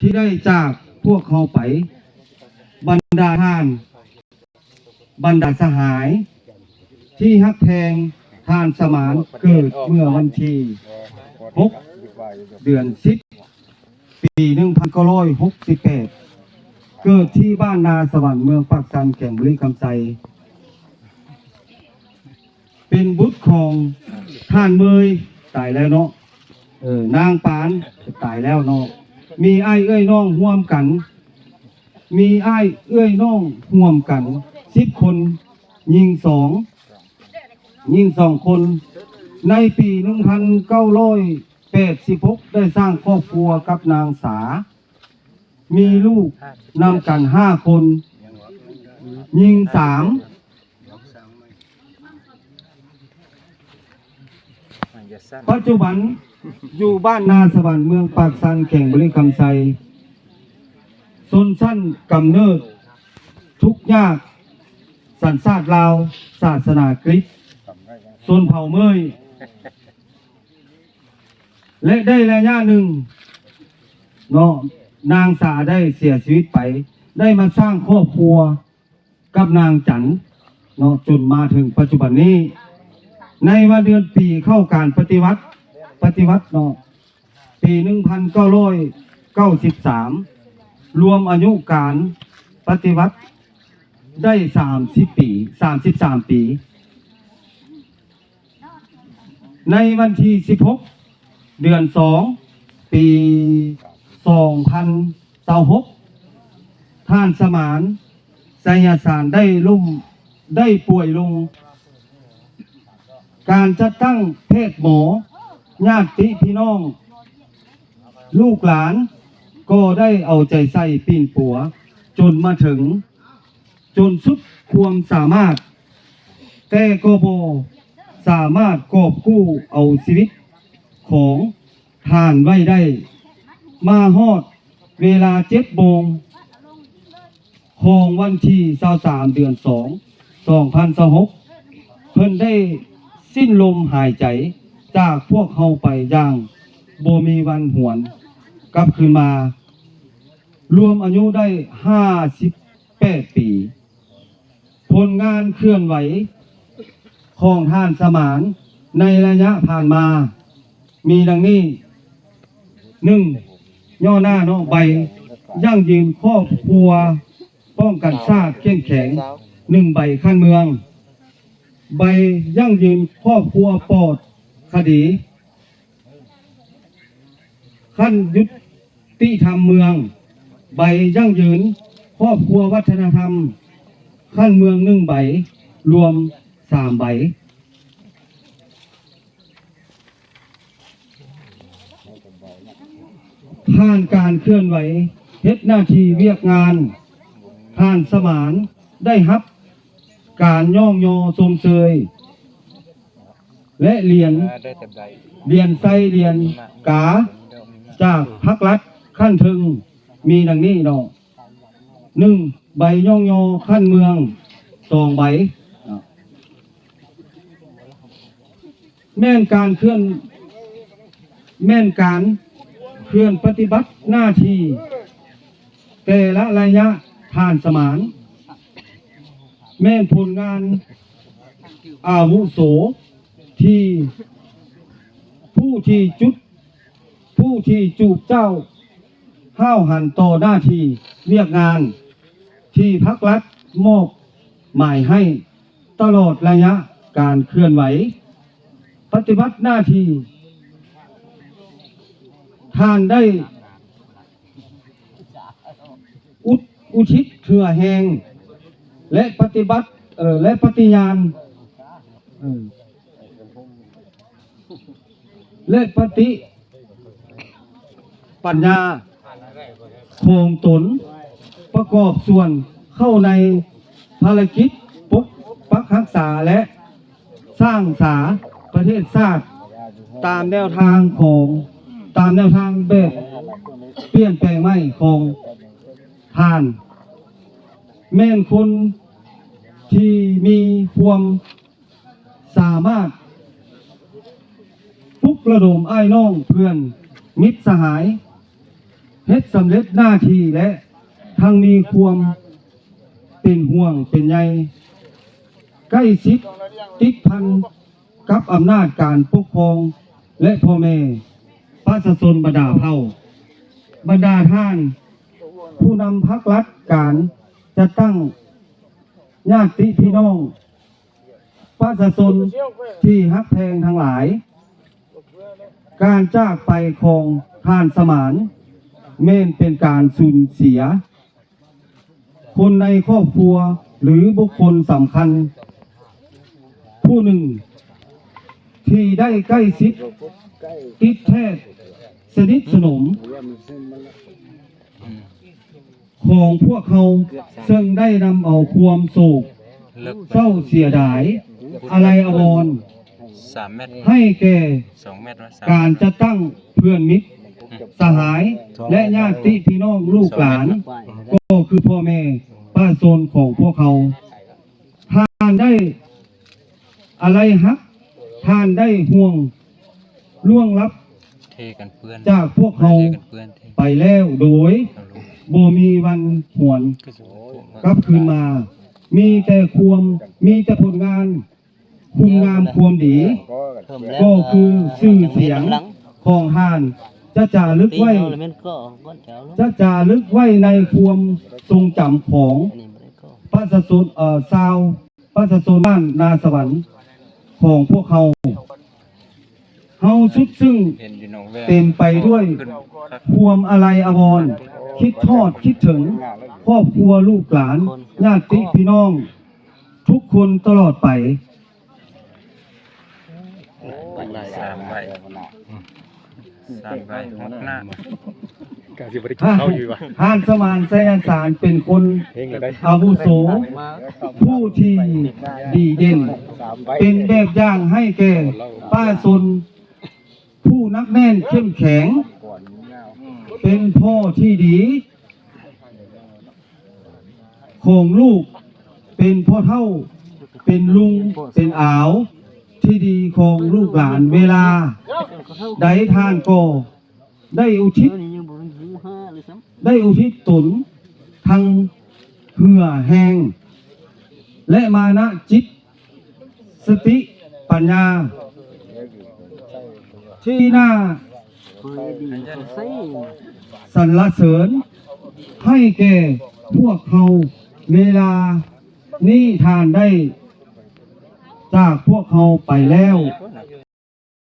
ທີ່ໄດ້ຈາກພວກເຮົາໄປ. ບັນດາທ່ານ, ບັນດາສະຫາຍທີ່ຮັກແພງ, ທ່ານສະໝານເກີດເມື່ອວັນທີຫົກ ເດືອນສິບ ປີໜຶ່ງພັນເກົ້າຮ້ອຍຫົກສິບແປດ ເກີດທີ່ບ້ານນາສະຫວັນ ເມືອງປາກຊັນ ແຂວງບໍລິຄຳໄຊ. ເປັນບຸດຂອງທ່ານເມີຍ ຕາຍແລ້ວເນາະ, ເອີ ນາງປານ ຕາຍແລ້ວເນາະ. ມີອ້າຍເອື້ອຍນ້ອງຮ່ວມກັນ, ມີອ້າຍເອື້ອຍນ້ອງຮ່ວມກັນສິບຄົນ, ຍິງສອງ, ຍິງສອງຄົນ. ໃນປີໜຶ່ງພັນເກົ້າຮ້ອຍແປດສິບຫົກ ໄດ້ສ້າງຄອບຄົວກັບນາງສາ, ມີລູກນຳກັນຫ້າຄົນ, ຍິງສາມ. ປັດຈຸບັນຢູ່ບ້ານນາສະຫວັນ ເມືອງປາກຊັນ ແຂວງບໍລິຄຳໄຊ. ຊົນຊັ້ນກຳເນີດທຸກຍາກ, ສັນຊາດລາວ, ສາສະໜາຄຣິດ, ຊົນເຜົ່າເມີຍ. ແລະ ໄດ້ໄລຍະໜຶ່ງເນາະ, ນາງສາໄດ້ເສຍຊີວິດໄປ, ໄດ້ມາສ້າງຄອບຄົວກັບນາງຈັນເນາະ, ຈົນມາເຖິງປັດຈຸບັນນີ້. ໃນວັນເດືອນປີເຂົ້າການປະຕິວັດ, ປະຕິວັດເນາະ, ປີໜຶ່ງພັນເກົ້າຮ້ອຍເກົ້າສິບສາມ ລວມອາຍຸການປະຕິວັດໄດ້ສາມສິບປີ, ສາມສິບສາມປີ. ໃນວັນທີສິບຫົກ ເດືອນສອງ ປີສອງພັນຊາວຫົກ ທ່ານສະໝານ ໄຊຍະສານ ໄດ້ລົ້ມ, ໄດ້ປ່ວຍລົງ. ການຈັດຕັ້ງແພດໝໍ, ຍາດຕິພີ່ນ້ອງ, ລູກຫຼານກໍໄດ້ເອົາໃຈໃສ່ປິ່ນປົວຈົນມາເຖິງ, ຈົນສຸດຄວາມສາມາດ, ແຕ່ກໍບໍ່ສາມາດກອບກູ້ເອົາຊີວິດຂອງທ່ານໄວ້ໄດ້. ມາຮອດເວລາເຈັດໂມງ ຂອງວັນທີຊາວສາມ ເດືອນສອງ ສອງພັນຊາວຫົກ ເພິ່ນໄດ້ສິ້ນລົມຫາຍໃຈຈາກພວກເຮົາໄປຢ່າງບໍ່ມີວັນຫວນກັບຄືນມາ. ລວມອາຍຸໄດ້ຫ້າສິບແປດປີ. ຜົນງານເຄື່ອນໄຫວຂອງທ່ານສະໝານໃນໄລຍະຜ່ານມາມີດັ່ງນີ້: ໜຶ່ງ ຫຍໍ້ໜ້າເນາະ ໃບຢັ້ງຢືນຄອບຄົວປ້ອງກັນຊາດເຂັ້ມແຂງ ໜຶ່ງໃບຂັ້ນເມືອງ, ໃບຢັ້ງຢືນຄອບຄົວປອດຄະດີ ຂັ້ນຍຸຕິທຳເມືອງ, ໃບຢັ້ງຢືນຄອບຄົວວັດທະນະທຳຂັ້ນເມືອງ ໜຶ່ງໃບ, ລວມສາມໃບ. ຜ່ານການເຄື່ອນໄຫວເຮັດໜ້າທີ່ວຽກງານ, ທ່ານສະໝານໄດ້ຮັບການຍ້ອງຍໍຊົມເຊີຍ ແລະ ຫຼຽນ, ຫຼຽນໄຊ, ຫຼຽນກາ ຈາກພັກລັດຂັ້ນເທິງ ມີດັ່ງນີ້ເນາະ: ໜຶ່ງ ໃບຍ້ອງຍໍຂັ້ນເມືອງ ສອງໃບ ແມ່ນການເຄື່ອນ, ແມ່ນການເຄື່ອນປະຕິບັດໜ້າທີ່ແຕ່ລະໄລຍະ. ທ່ານສະໝານ ແມ່ນຜົນງານອາວຸໂສທີ່ ຜູ້ທີ່ຈຸດ, ຜູ້ທີ່ຈູບເຈົ້າຫ້າວຫັນຕໍ່ໜ້າທີ່ວຽກງານທີ່ພັກລັດມອບໝາຍໃຫ້ຕະຫຼອດໄລຍະການເຄື່ອນໄຫວປະຕິບັດໜ້າທີ່. ທ່ານໄດ້ ອຸດ, ອຸທິດເຫື່ອແຮງ ແລະ ປະຕິບັດ, ເອີ, ແລະ ປະຕິຍານ, ເອີ, ແລະ ປະຕິປັນຍາຂອງຕົນ ປະກອບສ່ວນເຂົ້າໃນພາລະກິດປົກປັກຮັກສາ ແລະ ສ້າງສາປະເທດຊາດ ຕາມແນວທາງຂອງ, ຕາມແນວທາງແບບປ່ຽນແປງໃໝ່ຂອງທ່ານ, ແມ່ນຄົນທີ່ມີຄວາມສາມາດປຸກລະດົມອ້າຍນ້ອງເພື່ອນມິດສະຫາຍ ເຮັດສຳເລັດໜ້າທີ່ ແລະ ທັງມີຄວາມເປັນຫ່ວງເປັນໃຍ ໃກ້ຊິດຕິດພັນກັບອຳນາດການປົກຄອງ ແລະ ພໍ່ແມ່ປະຊາຊົນບັນດາເຜົ່າ, ບັນດາທ່ານຜູ້ນຳພັກລັດ, ການຈັດຕັ້ງ, ຍາດຕິພີ່ນ້ອງ ປະຊາຊົນທີ່ຮັກແພງທັງຫຼາຍ, ການຈາກໄປຂອງທ່ານສະໝານ ແມ່ນເປັນການສູນເສຍຄົນໃນຄອບຄົວ ຫຼື ບຸກຄົນສຳຄັນຜູ້ໜຶ່ງ ທີ່ໄດ້ໃກ້ຊິດຕິດແທດສະໜິດສະໜົມ ຂອງພວກເຮົາ ເຊິ່ງໄດ້ນຳເອົາຄວາມໂສກເສົ້າເສຍດາຍອາໄລອາວອນ ສາມແມັດ ໃຫ້ແກ່ ສອງແມັດວະ ສາມ ການຈັດຕັ້ງເພື່ອນມິດສະຫາຍ ແລະ ຍາດຕິພີ່ນ້ອງລູກຫຼານ ສອງແມັດ ກໍຄືພໍ່ແມ່ປະຊາຊົນຂອງພວກເຮົາ. ທ່ານໄດ້ອາໄລຮັກ, ທ່ານໄດ້ຮ່ວງລ່ວງລັບ ເທກັນເປື້ອນ ຈາກພວກເຮົາ ເທກັນເປື້ອນ ເທ ໄປແລ້ວໂດຍ ເອົາລົງ ບໍ່ມີວັນຫວນ ຄືຊິບໍ່ໂກງ ກັບຄືນມາ. ມີແຕ່ຄວາມ, ມີແຕ່ຜົນງານຄຸນງາມຄວາມດີ ເພີ່ມແລ້ວ ກໍຄືຊື່ສຽງຂອງທ່ານ ຈະຈາລຶກໄວ້ ຕີເຮົາລະແມ່ນກໍ ກ້ອນແຖວລົງ ຈະຈາລຶກໄວ້ໃນຄວາມຊົງຈຳຂອງ ອັນນີ້ບໍ່ໄດ້ກໍ ປະຊາຊົນ, ເອີ ຊາວ ປະຊາຊົນບ້ານນາສະຫວັນຂອງພວກເຮົາ. ເຮົາສຸດຊຶ້ງ ເຫັນຢູ່ໜອງແວງ ເຕັມໄປດ້ວຍ ໂອ້ ຂຶ້ນຄັກ ຄວາມອາໄລອາວອນ, ຄິດທອດຄິດເຖິງຄອບຄົວລູກຫຼານ ຍາດຕິພີ່ນ້ອງທຸກຄົນຕະຫຼອດໄປ. ສາມໃບ ສາມໃບ ຫົກໜ້າ ກະຊິບໍ່ໄດ້ກິນເຂົ້າຢູ່ວະ. ທ່ານສະໝານ ໄຊຍະສານ ເປັນຄົນອາວຸໂສ ຜູ້ທີ່ດີເດັ່ນ ເປັນແບບຢ່າງໃຫ້ແກ່ປະຊາຊົນ ຜູ້ໜັກແໜ້ນເຂັ້ມແຂງ ເປັນພໍ່ທີ່ດີ ຂອງລູກ ເປັນພໍ່ເຖົ້າ ເປັນລຸງ ເປັນອາວທີ່ດີຂອງລູກຫຼານ. ເວລາໃດທ່ານກໍໄດ້ອຸທິດ, ໄດ້ອຸທິດຕົນທັງເຫື່ອແຮງ ແລະ ມານະຈິດ ສະຕິປັນຍາ ທີ່ໜ້າສັນລະເສີນໃຫ້ແກ່ພວກເຮົາ. ເວລານີ້ທ່ານໄດ້ຈາກພວກເຮົາໄປແລ້ວ.